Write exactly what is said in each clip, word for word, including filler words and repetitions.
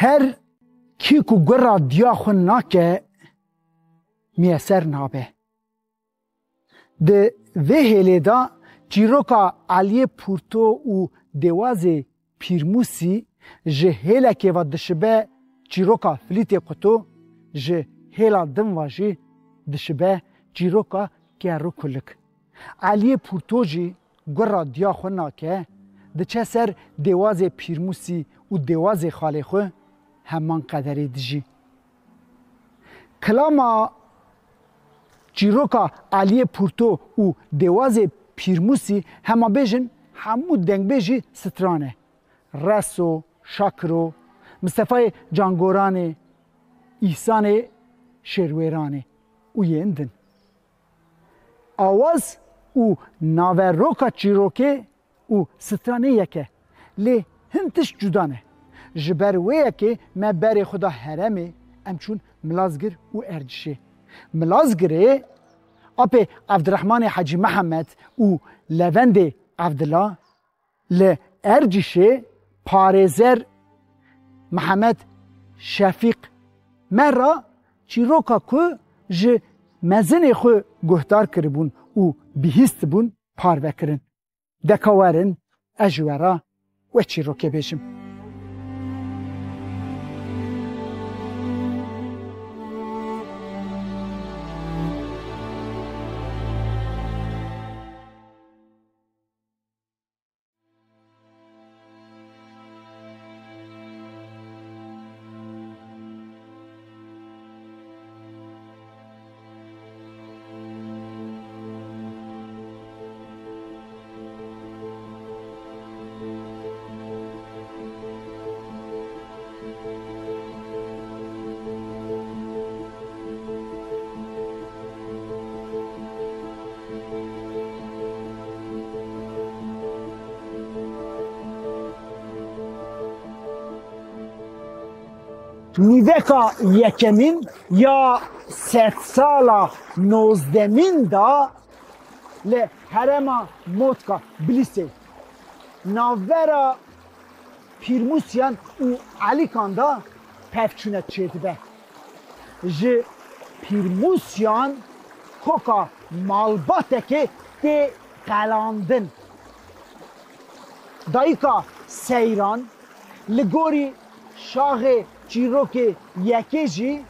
Her kî ku gura diya xwe nake, miyeser nabe. Di vê hêlê de çîroka Eliyê Pûrto û Dêwazê Pîrmûsî ji hêlekê ve dişibe çîroka Filîtê Quto, ji hêla din ve jî dişibe çîroka Ker û Kulik. Eliyê Pûrto jî gura diya xwe nake, diçe ser Dêwazê Pîrmûsî û Dêwazê xalê xwe, heman qederê dijî. Kilama çîroka Eliyê Pûrto û Dêwazê Pîrmûsî, hema bêjin hemû dengbêjî stran e. Reso, Şakiro, Mistefayê Cangoranê, Îhsanê Şêrwêranê û yên din. Awaz û naveroka çîrokê û stranê yek e, lê hin tişt cuda ne. Ji ber wê yekê me berê xwe da herêmê, em çûn Milazgir û Ercişê. Milazgirê apê Evdirehmanê Hecî Mihemed û Levendê Evdila, li Ercişê parêzer Mihemed Şefîq me re çîroka ku ji mezinê xwe guhdar kiribûn û bihîstibûn parve kirin. De ka werin ez ji we re wê çîrokê bêjim. Nîveka yekemîn ya sedsala nozdemîn de li herêma Motka Bilîsê navbera Pîrmûsiyan û Elîkan de pevçûne çêdibe. Ji Pîrmûsiyan koka malbatekê tê qelandin. Dayika Seyran, li gorî şaxê çîrokê yekê jî,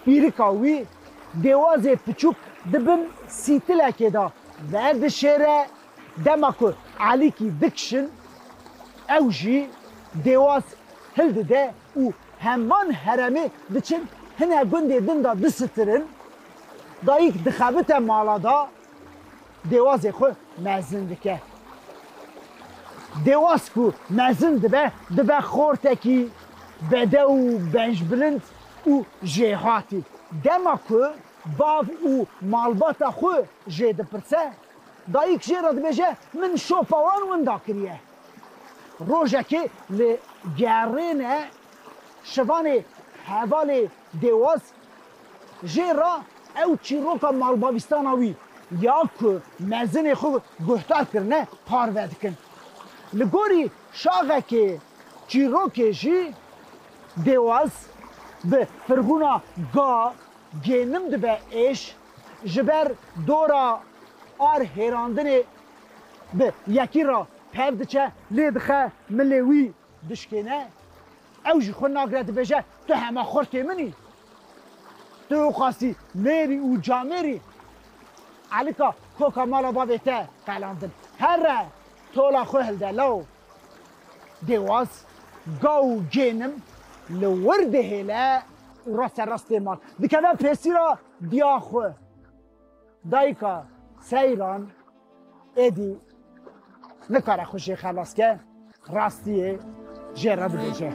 pîrika wî Dêwazê piçûk di bin sîtilekê de vedişêre, dema ku Elîkî dikişin, ew jî Dêwaz hildide û heman herêmê diçin hine gundê din de disistirin. Dayik dixebite mala de, Dêwazê xwe mezin dike. Dêwaz ku mezin dibe, dibe xortekî bedew û bencbilind û jêhatî. Dema ku bav û malbata xwe jê dipirse, dayik jê re dibêje, "Min şopa wan winda kiriye." Rojekê li gerêne şivanê hevalê Dêwaz jê re ew çîroka malbavîstana wî ya ku mezinê xwe guhdar kirine parve dikin. Li gorî şaxekê çîrokê jî Dêwaz bi firgûna ga gênim dibe êş, ji ber dora ar hêrandinê bi yekî re pev diçe, lê dixe milê wî dişkêne. Ew jî xwe nagire, dibêje, "Tu hema xortê min î. Tu qasî mêr î û camêr î." Elîka koka mala bavê te qelandin. Here tola xwe hilde law. Dêwaz, gaw û gênim li wir dihêle û raste rastê mal. Dikeve pêsîra diya xwe. Dayika seyran êdî nikare xwe jê xelas ke, rastiyê jê re dibêje.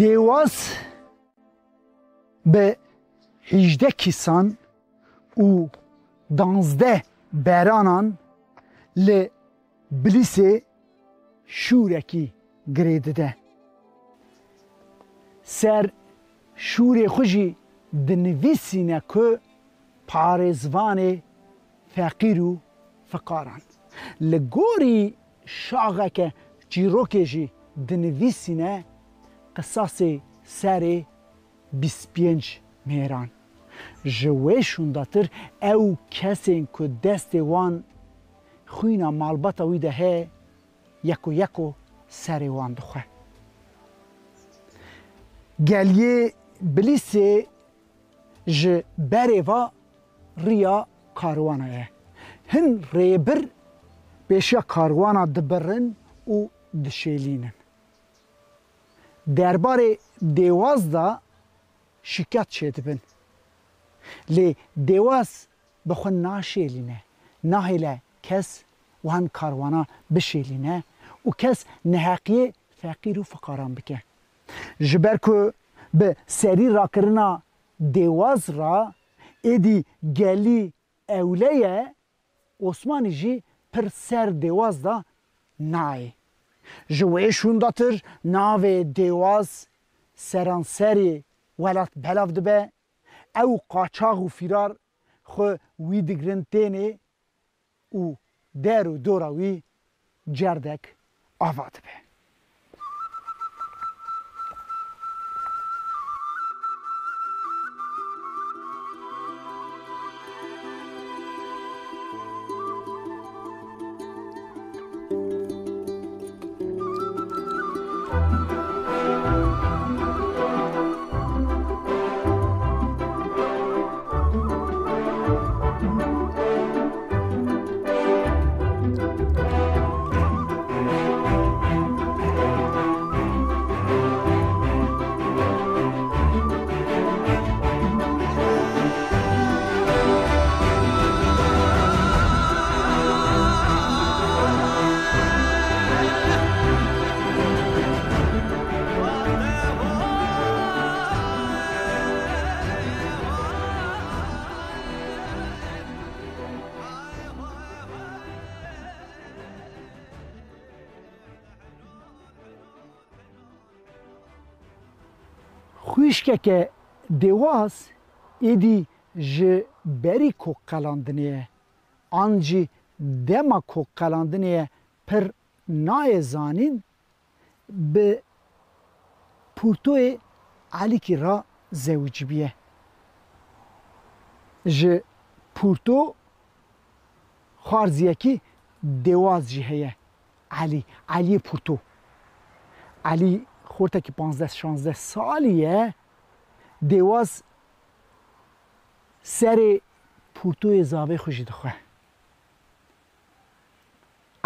Dêwaz bi hîjdeh kîsan û danzdeh beranan li Bilîsê şûrekî girê dide. Ser şûrê xwe jî dinivîsîne ku parêzvanê feqîr û fiqaran. Li gorî şaxeke çîrokê jî dinivîsîne qisasê serê bîst pênc mêran. Ji wê şûndatir ew kesên ku destê wan xwîna malbata wî de heye, yeko yeko serê wan dixwe. Geliyê Bilîsê ji berê ve riya karwana ye. Hin rêbir pêşiya karwana dibirin û dişêlînin. Derbarê Dêwaz de şîket çêdibin. Lê Dêwaz bi xwe naşêlîne, nahêle kes wan karwana bişêlîne û kes neheqiyê feqîr û fiqaran bike. Ji ber ku bi serî rakirina Dêwaz re êdî gelî ewle ye, Osmanî jî pir ser Dêwaz de nayê. Ji wê şûndatir navê Dêwaz seranserê welat belav dibe, ew qaçax û fîrar xwe wî digirin tênê û der û dora wî cerdek ava dibe. Xwişkeke Dêwaz êdî ji berî ku qelandinê ye, an jî dema ku qelandinê ye pir nayê zanîn, bi Pûrtoyê Elîkî re zewicî bûye. Ji Pûrto xwarziyekî Dêwaz jî heye. Elî, Eliyê Pûrto. Elî xortekî panzdeh şanzdeh salî ye. Dêwaz serê Pûrtoyê zavê xwe jî dixwe.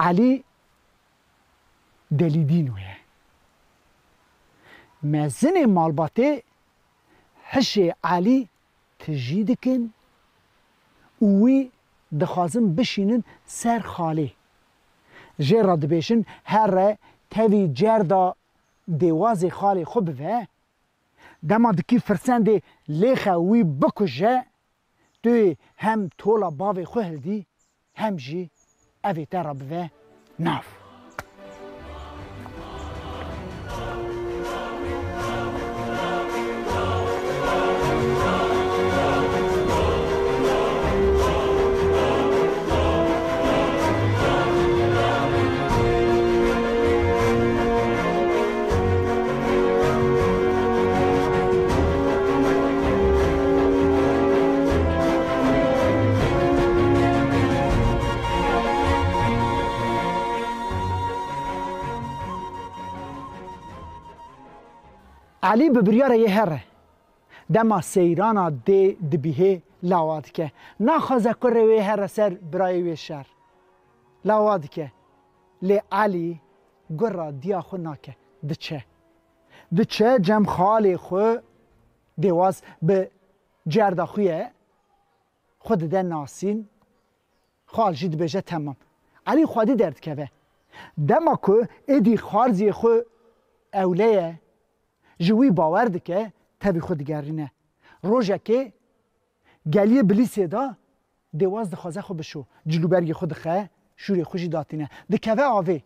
Elî Delîdîno ye. Mezinê malbatê hişê Elî tijî dikin û wî dixwazin bişînin ser xalê. Jê re dibêjin, here tevî cerda Dêwazê xalê xwe bive, dema dikî firsendê lêxe wî bikuje, tu yê hem tola bavê xwe hildî, hem jî evê te re bive nav. Elî bi biryara yê here. Dema seyrana dê dibihê lawa dike. Naxwaze kurê wê here ser birayê wê şer. Lawa dike. Lê Elî gura diya xwe nake. Diçe. Diçe cem xalê xwe, Dêwaz bi cerda xwe ye. Xwe dide nasîn. Xal jî dibêje temam. Elî xwedî derdikeve. Dema ku êdî xarziyê xwe ewle ye, ji wî bawer dike, tevî xwe digerîne. Rojekê geliyê Bilîsê de Dêwaz dixwaze xwe bişo. Cilûbergê xwe dixe, şûrê xwe jî datîne. Dikeve avê.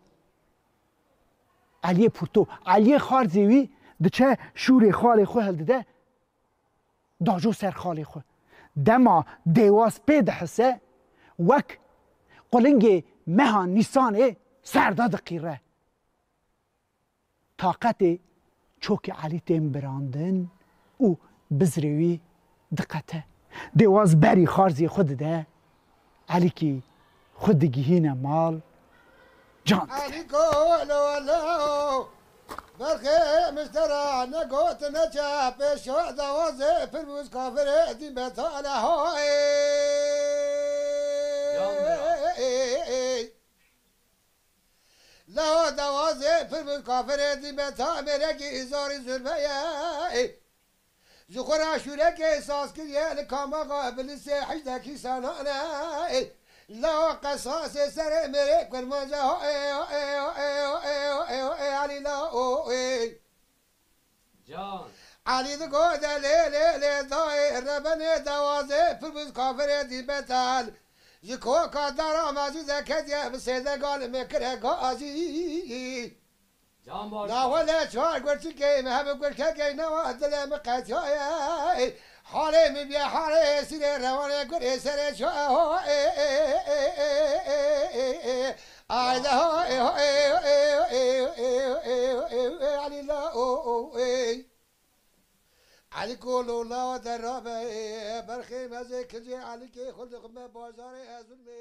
Eliyê pûrto, Eliyê xarzê wî diçe şûrê xalê xwe hildide, dajo ser xalê xwe. Dema Dêwaz pê dihise, wek qulingê meha Nîsanê ser de diqîre. Taqetê çokê Elî tên birandin û bizrê wî diqete. Dêwaz berî xarziyê xwe dide, Elîkî xwe digihîne mal, can dide. Elîko, lo, lo, berxê miştera, ne got ne çe, pêşo dawazê pirbûz kafirê dîn betale hoê. Can be. Lawa dawazê pirbûz kafirê dîn beta mêrekî îzarî zulmeye. Ji xwe re şûrekê saz kiriye li kamaxa Bilisê hejdekî sanane. La qesasê serê mêrê kurmanca ho ê, ho ê, ho ê, ho ê, ho ê, ho ê, ho ê, Elî la o ê. Can. Elî di gote lê, lê, lê dayê rebenê dawazê pirbûz kafirê dîn betal. Ji koka dara mezû de ketiye bi sêde gal me kire gazî. Can baş. Nawe le çar gurçikê me hebe gurkekê nawa dilê me qetiyaye. Halê min bîye halê sîrê rewanê gurê serê ço ho ê, ê, ê, ê, ê, ê, ê, ê. Ayda ho ê, ho ê, ho ê, ho ê, ho ê, ho ê, ho ê, ho ê, Elî la o, o, ê. Elîko lo lawa derabe, berxê mezê kincê Elîkê xwe dixime bajarê ez zulmê.